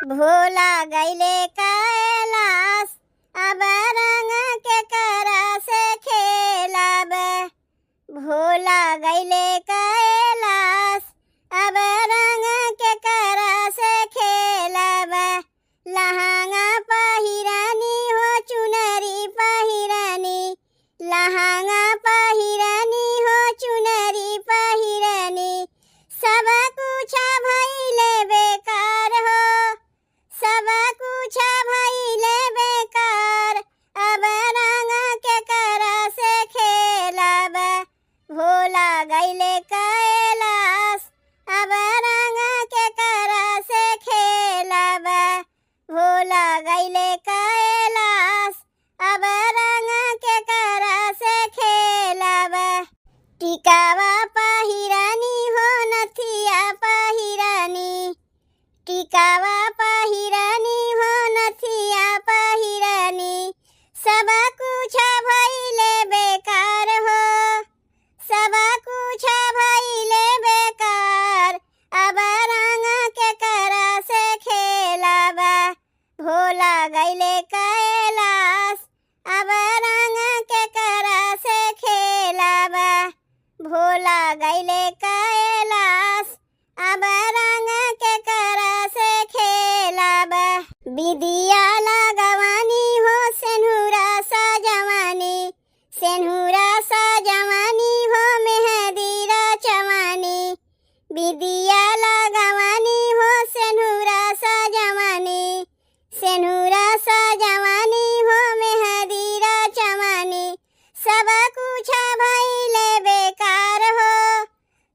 भोला गईले कैलाश, अब रंग के करा से खेलब। भोला गईले कैलाश, अब रंग के करा से खेलब। लहंगा पहिरानी हो चुनरी पहिरानी, लहंगा पहिरानी हो चुनरी पहिरानी। सब कुछ भइले बेकार हो, सब कुछ भइले बेकार। अब रंग के करा से खेलब। भोला गईले कैलाश, अब रंग के करा से खेलब। भोला गईले कैलाश, अब रंग के करा से खेलब। टिकावा पहिरानी हो नथिया पहिरानी, टिकावा पहिरानी हो नथिया पहिरानी। सब कुछ भइले बेकार हो, सब कुछ भइले बेकार। अब रंग के करा से खेलब। भोला गईले कैलाश, अब रंग के करा से खेलब। भोला गईले कैलाश, अब रंग के करा से खेलब। बिदिया लगवानी हो सेनुरा सजवानी, सेनुरा सजवानी हो मेहंदी रचवानी। बिदिया लगवानी हो सेनुरा सजवानी, सेनुरा सजवानी हो मेहंदी रचवानी। सब कुछ भइले बेकार हो,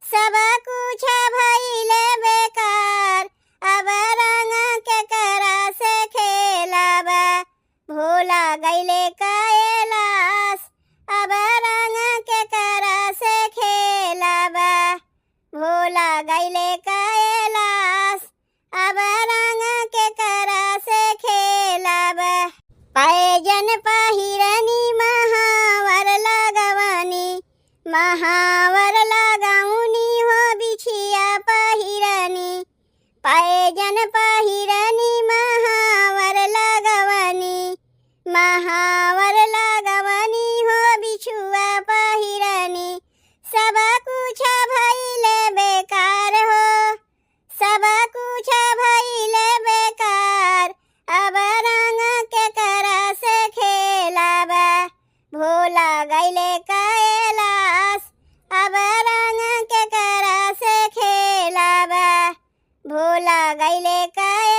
सब कुछ भइले बेकार। अब रंग के करा से खेलब। भोला गईले कैलाश, अब रंग के करा से खेलब। भोला गईले कैलाश, अब रंग के करा से खेलब। पैजन पहिरनी महावर लगवानी, महावर लगाउनी हो बिछिया पहिरनी। पैजन पहिरनी महावर लगवानी, महावर लगवानी हो बिछुआ पहिरनी। सब कुछ भइले बेकार हो, सब कुछ भइले बेकार। अब रंग के करा से खेलब। भोला गईले कैलाश, अब रंग के करा से खेलब। भोला गईले कैलाश।